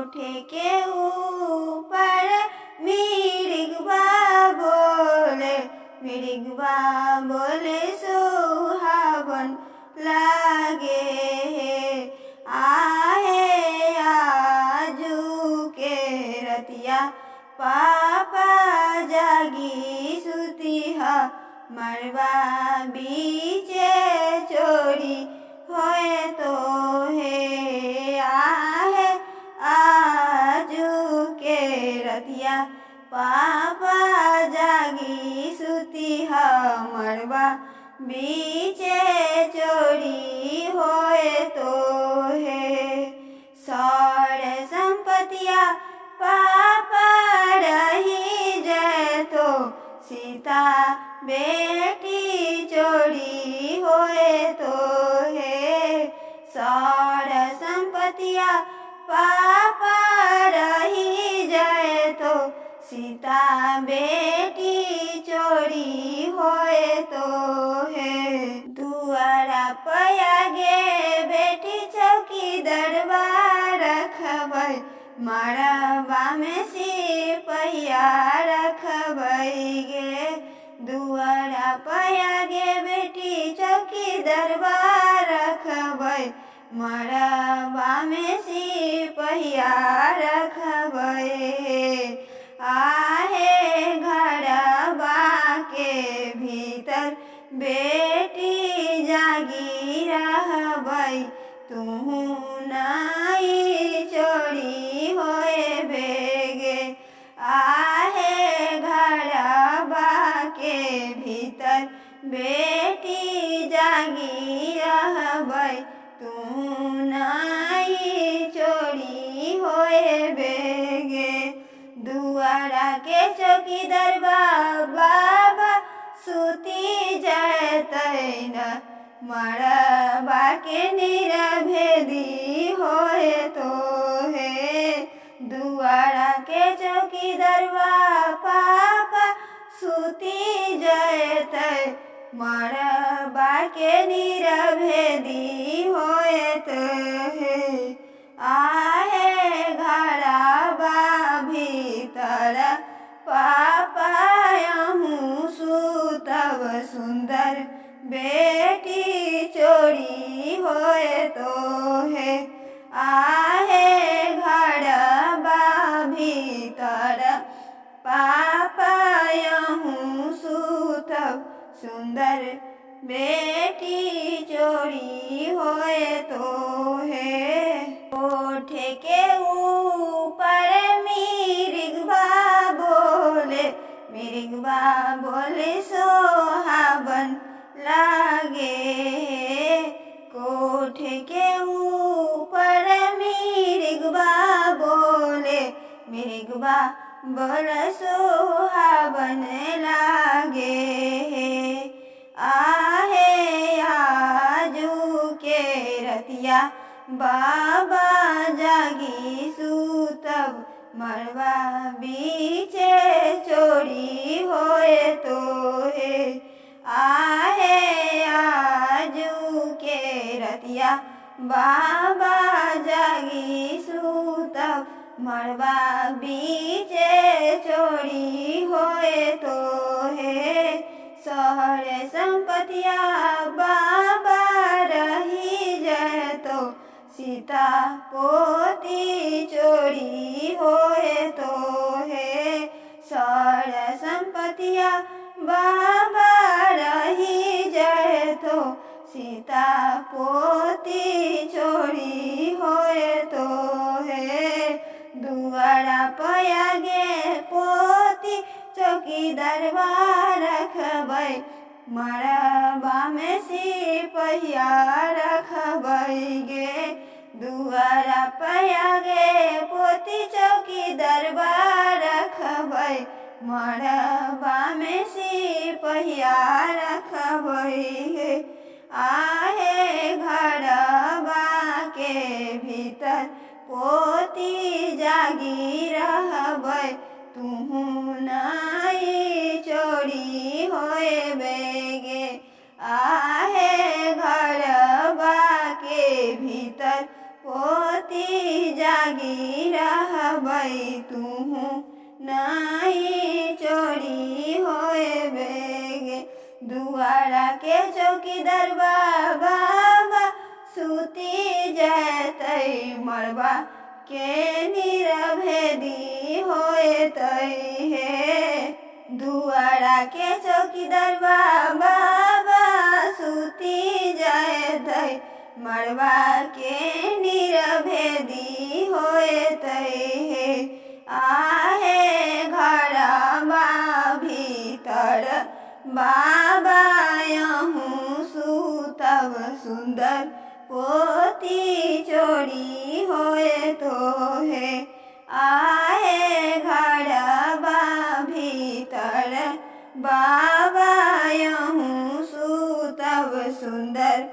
कोठे के ऊपर मिरिगवा बोले, मिरिगवा बोले सुहावन लागे हे। आहे आजू के रतिया पापा जागी सुतिह, मरवा बीचे चोरी होए तो हे। आहे आजू के रतिया पापा जागी सुतिह, मरवा बीचे चोरी होए तो हे। सौर संपतिया पापा रही जय तो, सीता बेटी चोरी होए तो हे। सौर संपतिया पापा रही जय तो, सीता बेटी चोरी होए तो हे। दुआरा पया गे बेटी चौकी दरबार रखबै, मरबा में सिपहिया रखबै गे। दुआरा पया गे बेटी चौकी दरबार रखबै, मरबा में सिपहिया रखबै। आहे घरबा के भीतर बेटी जागी रहबै, तुहू नाई चोरी होए बेगे। आहे घरबा के भीतर बेटी जागी रहबै, तुहू नाई चोरी होए बेगे। दुआरा के चौकीदारबा बाबा सुती जैतै न, मरबा के निरभेदी होए तो हे। दुआरा के चौकीदारबा पापा सुती जैतै, मरबा के निरभेदी होए तो हे। आहे घरबा भीतर पापा अहूँ सुतब, सुंदर बेटी चोरी होए तो हे। आहे घरबा भीतर पापा अहूँ सुतब, सुंदर बेटी चोरी होए तो हे। कोठे के ऊपर मिरिगवा बोले, मिरिगवा बोले सोहावन लागे हे। कोठे के ऊपर मिरिगवा बोले, मिरिगवा बोल सोहावन लागे हे। आहे आजू के रतिया बाबा जागी सुतब, मरवा बीचे चोरी होए तो हे। आहे आजू के रतिया बाबा जागी सुतब, मरवा बीचे चोरी होए तो हे। शहर संपतिया बाबा रही जय तो, सीता पोती चोरी होए तो हे। शहर संपतिया बाबा रही जय तो, सीता पोती चोरी होए तो हे। दुआरा पया गे पोती चौकीदारबा रखबै, मरबा में सिपहिया रखबै गे। दुआरा पया गे पोती चौकीदारबा रखबै, मरबा में सिपहिया रखबै हे। आहे घरबा के भीतर पोती जागी रहबै, तुहू नाई चोरी होए बेगे। आहे घरबा के भीतर पोती जागी रह तुहू नहीं चोरी होएबे गे। दुआरा के चौकीदार बाबा सुती जैतै मरबा के निरभेदी होएतै हे। दुआरा के चौकीदार बाबा सुती जैतै मरबा के निरभेदी होएतै हे। आहे घरबा भीतर बाबा यहूँ सुतब सुंदर पोती चोरी होए तो हे। आहे घरबा भीतर बाबा यहूँ सुतब सुंदर